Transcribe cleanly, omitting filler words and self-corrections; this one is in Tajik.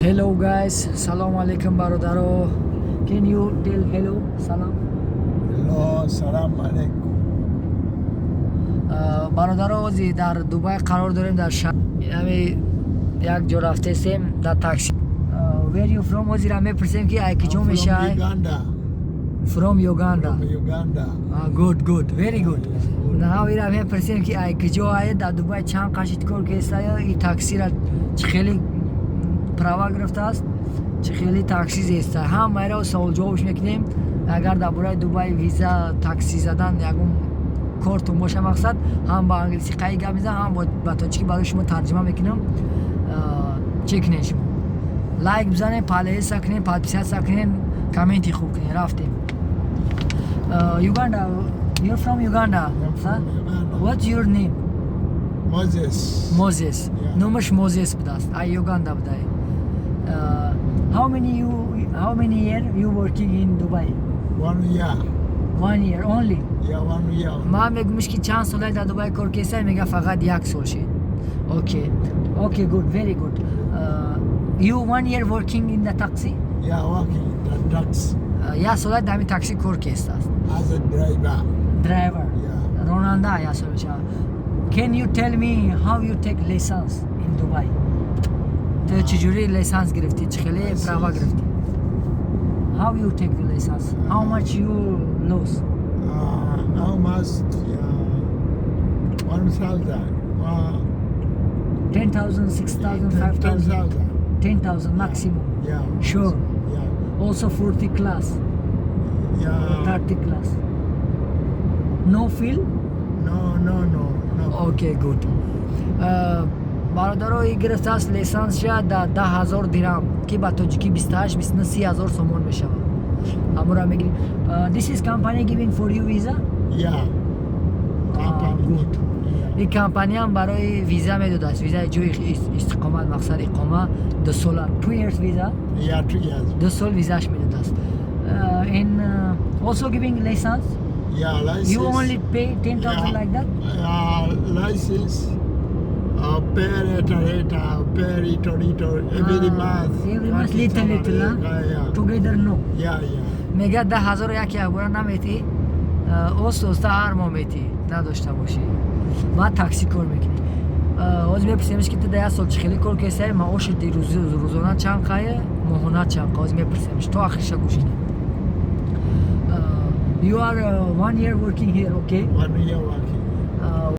Hello guys, салому алейкум, бародаро. Can you tell hello? Салам. Hello, салам алейкум. Бародаро, ози дар Дубай қарор дорем, дар шаҳр. Ами як ҷо рафтесем дар такси. Where you from? Озира мепурсем, ки ай киҷо I'm from мешай? Uganda. From Uganda. From Uganda. Good, good, very good. Now ира мепурсем, ки ай киҷо ае, дар Дубай чанд қашит кор кесая, и таксира чӣ хеле права гирифтааст, чӣ хеле такси зеста. Ҳамаиро савол-ҷавобш мекунем. Агар дар бораи Дубай, виза, такси задан ягон кортон боша, мақсад, ҳам ба англисӣ қаи гап мезанам, ҳам ба тоҷикӣ барои шумо тарҷима мекунам. Чӣ кунед шумо? Лайк бизанед, плейлиста кунед, подписаться кунед, комменти хуб кунед. Рафтем. Uganda, you're from Uganda? I'm from Uganda. What's your name? Moses. Moses. Yeah. Номаш Мозес будааст, ай Юганда будай. How many year you working in Dubai? One year. One year only? Yeah, one year. Ман мегумш, ки чанд солай дар Дубай кор кесай, мега, фақат як сол шид. Okay, good, very good. You one year working in the taxi? Yeah, working in the taxi. Як солай дар ҳамин такси кор кестааст. As a driver. Driver. Yeah. Ронанда як сол мешавад. Can you tell me how you take license in Dubai? Ту чӣ ҷури лиценз гирифтӣ, чӣ хеле права гирифтӣ? How you take the license? How much you lose? How much? Yeah, 1,000. 10,000, 6,000, 10,000. 5,000? 10,000 maximum? Yeah. Sure. Yeah. Also 40 class? Yeah. 30 class, no fail? No. Okay, good. Бародаро, и гирифтааст лицензша да 10 000 дирам, ки ба тоҷикӣ 28, 29, 30 ҳазор сомон мешавад. Ҳамура мегирӣ. This is company giving for you visa? Yeah. Company. Good. Yeah. Ин компаниям барои виза медодааст, визаи ҷои истиқомат, мақсад иқома 2 сола, 2 years visa. Yeah, 2 years. 2 сол визаш медодааст. And also giving license? Yeah, license. You only pay 10,000 Yeah. like that? License. Pay later, later, pay little, little, every Ah, month. every month little, little, huh? Yeah. Together no? Yeah. Мега, 10 000 як якбора наметӣ, оста оста ҳар моҳ метӣ, надошта бошӣ. Баъд такси кор мекунӣ. Ҳозир мепурсемш, ки ту дар як сол чӣ хеле кор кесаи, маоши рӯзона чанд қае, моҳона чанд қа. Ҳозир мепурсемш, то ахириша гӯш кунӣ. You are one year working here, okay? One year working.